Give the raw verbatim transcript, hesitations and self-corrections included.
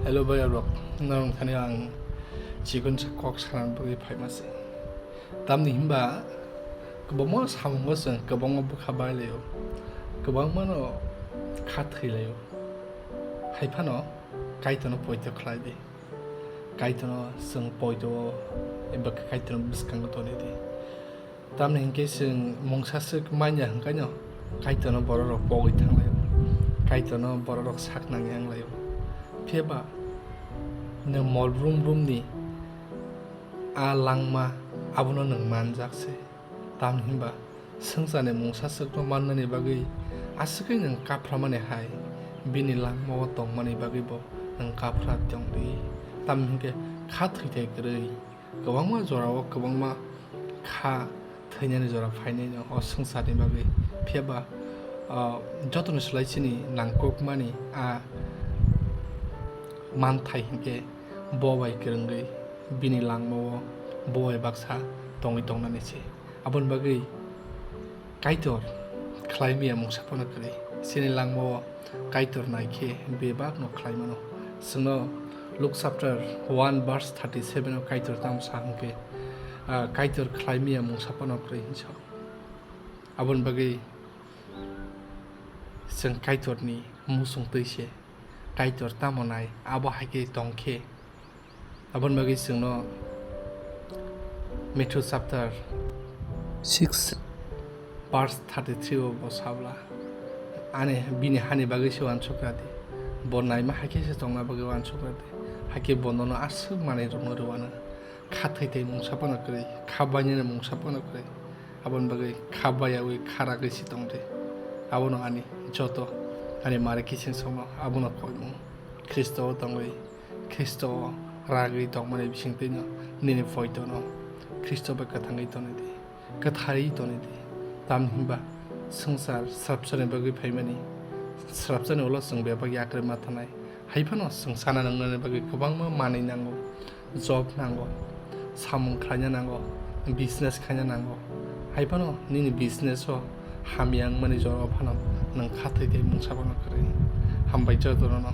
Hello bhai rok, norok thani ang chikon sa kok sana bagwi phaima se. Tamni himba kwbangma samungo chwng kwbangma bwkha bailaio, kwbangmano kha thwilaio. Haiphano Kaitorno poito khlai di. Kaitorno chwng poito eba Kaitorno bwskango toni di. Tamni hinkhe chwng mungsa swk manya hwnkhaino Kaitorno bororok pogwi thanglaio, Kaitorno bororok sak nangya wnglaio. Phiyaba nwng mol brum brumni a langma abono nwng manjak se. Tamni hwnba swngcharni mungsa swkno mannani bagwi aswkhe nwng kaphramani hai bini langmao tongmani bagwibo nwng kaphra tong di. Tamni hwnkhe kha thwithai kwrwi. Kwbangma jorao kwbangma kha thwinani jora phainai o swngcharni bagwi. Phiyaba, ah, jotoni slai chini nangkukmani a manthai hinkhe bo bai kwrwngwi bini langmao bo bai baksa tongwi tongnani se. Aboni bagwi Kaitor khlai maya mungsa phano kwrwi. Chini langmao Kaitor nai khe bebak no khlai mano. Chwngno Luke chapter one verse thirty seven o Kaitor tamo sa hwnkhe, ah, Kaitor khlai maya mungsa phano kwrwi hinwi sa. Aboni bagwi chwng Kaitorni muchung twi se. Kaitor tamo nai, abo hai khe tong khe. Aboni bagwi chwngno Matthew chapter six verse thirty three o bo sabla, ani bini hani bagwi se uansukra di, bo naima hai khe se tongna bagwi uansukra di, hai khe bo nono aswk manwi rwmani rwano, kha thwithai mungsa phano kwrwi, kha bainani mungsa phano kwrwi. Aboni bagwi kha baiyaui kha ragwi se tong di. Abono ani joto ani mare kiching songno abono koimung Khristo o tongwi, Khristo o ragwi tongmani bisingtwino nini poitono Khristo bai kwthangwi toni di, kwthaiwi toni di. Tamni hwnba swngchar srapsarni bagwi phaimani, srapsarni ulo chwng bebak yakrwi ma thanai. Hai phano chwng sana nwngnani bagwi kwbangma manwi nango, job nango, samung khlaina nango, business khaina nango. Hai phano nini business o hamya wngmani jora phano nwng kha thwithai mungsa phano kwrwi. Hambai jotono no.